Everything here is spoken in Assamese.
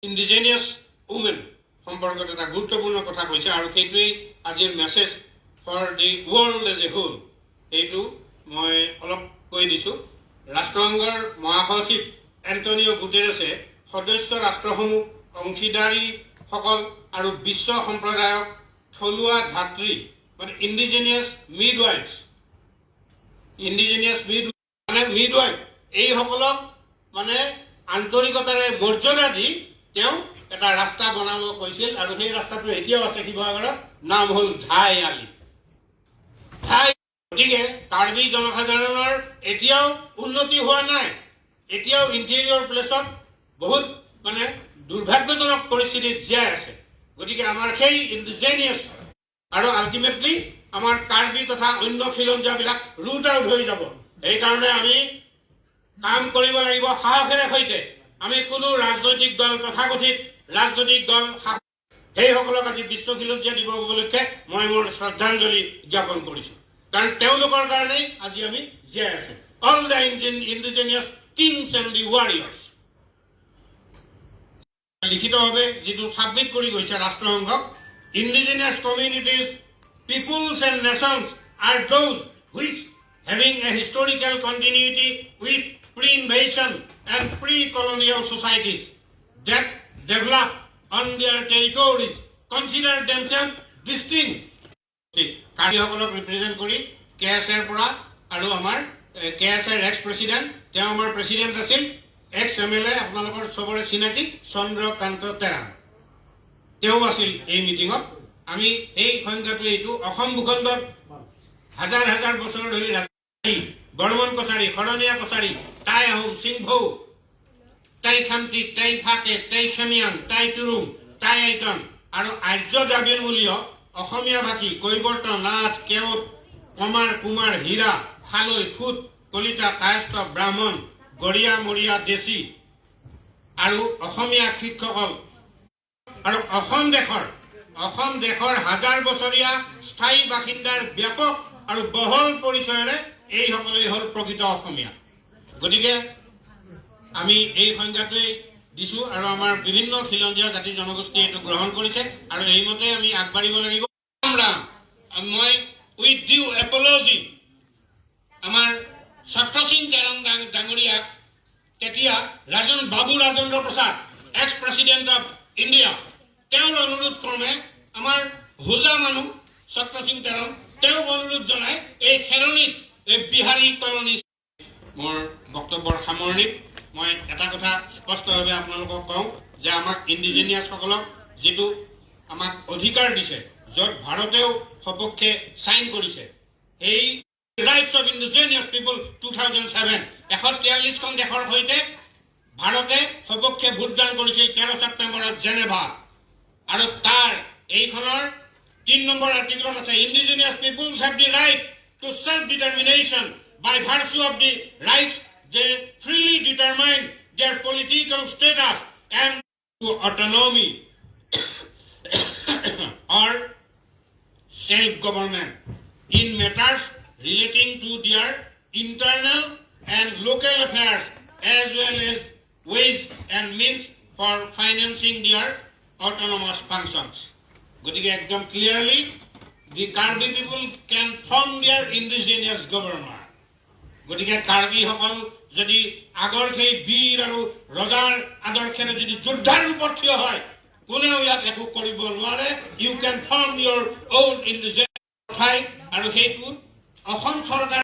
ইণ্ডিজেনিয়াছ উমেন সম্পৰ্কত এটা গুৰুত্বপূৰ্ণ কথা কৈছে আৰু সেইটোৱেই আজিৰ message for the world as a whole। সেইটো মই অলপ কৈ দিছোঁ। ৰাষ্ট্ৰসংঘৰ মহাসচিব এণ্টনিঅ' গুটেৰেছে সদস্য ৰাষ্ট্ৰসমূহ, অংশীদাৰীসকল আৰু বিশ্ব সম্প্ৰদায়ক থলুৱা ধাত্ৰী মানে ইণ্ডিজেনিয়াছ মিডৱাইফছ, ইণ্ডিজেনিয়াছ মিড মানে মিডৱাইফ, এইসকলক মানে আন্তৰিকতাৰে মৰ্যাদা দি তেওঁ এটা ৰাস্তা বনাব কৈছিল আৰু সেই ৰাস্তাটো এতিয়াও আছে শিৱসাগৰত, নাম হ'ল ধাই আলি, ধাই। গতিকে কাৰ্বি জনসাধাৰণৰ এতিয়াও উন্নতি হোৱা নাই। এতিয়াও ইণ্টেৰিয়ৰ প্লেচত বহুত মানে দুৰ্ভাগ্যজনক পৰিস্থিতিত জীয়াই আছে। গতিকে আমাৰ সেই ইণ্ডিজেনিয়াছ আৰু আল্টিমেটলি আমাৰ কাৰ্বি তথা অন্য খিলঞ্জীয়াবিলাক ৰুট আউট হৈ যাব। সেইকাৰণে আমি কাম কৰিব লাগিব সাহসেৰে সৈতে। আমি কোনো ৰাজনৈতিক দল, তথাকথিত ৰাজনৈতিক দল, সেইসকলক আজি বিশ্ব খিলঞ্জীয়া দিৱস উপলক্ষে মই মোৰ শ্ৰদ্ধাঞ্জলি জ্ঞাপন কৰিছো, কাৰণ তেওঁলোকৰ কাৰণেই আজি আমি জীয়াই আছো। All the indigenous kings and the warriors। লিখিতভাৱে যিটো ছাবমিট কৰি গৈছে ৰাষ্ট্ৰসংঘক, indigenous communities, peoples and nations are those which, having a historical continuity with pre-invasion and pre-colonial societies that develop on their territories, consider themselves distinct। কাৰ্বিসকলক represent কৰি কে এছ এৰ পৰা আৰু আমাৰ কে এছ এৰ এক্স প্ৰেচিডেণ্ট, তেওঁ আমাৰ প্ৰেচিডেণ্ট আছিল, এক্স এম এল এ, আপোনালোকৰ চবৰে চিনাকি চন্দ্ৰকান্ত তেৰাং, তেওঁ আছিল এই মিটিঙত। আমি এই সংখ্যাটো এইটো অসম ভূখণ্ডত হাজাৰ হাজাৰ বছৰ ধৰি ৰাজি বৰ্মন কছাৰী, শৰণীয়া কছাৰী, টাই আহোম, সিংভৌ, টাই খামতি, টাই ফাকে, টাই খেমিয়ান, টাই তুৰুং, টাই আইতন আৰু আৰ্য দ্ৰাবিড় মূলীয় অসমীয়া ভাষী কৈৱৰ্ত, নাথ, কেওট, কমাৰ, কুমাৰ, হীৰা, শালৈ, খুট, কলিতা, কায়স্থ, ব্ৰাহ্মণ, গৰীয়া, মৰীয়া, দেশী আৰু অসমীয়া শিক্ষকসকল আৰু অসম দেশৰ হাজাৰ বছৰীয়া স্থায়ী বাসিন্দাৰ ব্যাপক আৰু বহল পৰিচয়েৰে এইসকলেই হ'ল প্ৰকৃত অসমীয়া। গতিকে আমি এই সংজ্ঞাটোৱেই দিছো আৰু আমাৰ বিভিন্ন খিলঞ্জীয়া জাতি জনগোষ্ঠীয়ে এইটো গ্ৰহণ কৰিছে আৰু এইমতে আমি আগবাঢ়িব লাগিব। ৰাম ৰাম। মই উইথ ডিউ এপলজি আমাৰ ছত্ৰসিং তেৰং ডাঙৰীয়াক, তেতিয়া ৰাজন বাবু Rajendra Prasad, x president of India, তেওঁৰ অনুৰোধ ক্ৰমে আমাৰ হোজা মানুহ ছত্ৰসিং তেৰং, তেওঁক অনুৰোধ জনাই এই খেৰণিত এই বিহাৰী কলনী। মোৰ বক্তব্যৰ সামৰণিত মই এটা কথা স্পষ্টভাৱে আপোনালোকক কওঁ যে আমাক ইণ্ডিজেনিয়াছসকলক যিটো আমাক অধিকাৰ দিছে, য'ত ভাৰতেও সপক্ষে চাইন কৰিছে, এই Rights of Indigenous People 2007, 143খন দেশৰ সৈতে ভাৰতে সপক্ষে ভোটদান কৰিছিল 13 ছেপ্টেম্বৰত জেনেভা। আৰু তাৰ এইখনৰ 3 নম্বৰ আৰ্টিকলত আছে, "Indigenous peoples have the right to self determination. By virtue of the rights, they freely determine their political status and to autonomy or self-government in matters relating to their internal and local affairs, as well as ways and means for financing their autonomous functions." গতিকে একদম clearly the Karbi people can form their indigenous government। গতিকে কাৰ্বিসকল যদি আগৰ সেই বীৰ আৰু ৰজাৰ আদৰ্শেৰে যদি যোদ্ধাৰ ৰূপত থিয় হয়, কোনেও ইয়াত একো কৰিব নোৱাৰে। You can form your own indigenous ঠাই আৰু সেইটো অসম চৰকাৰ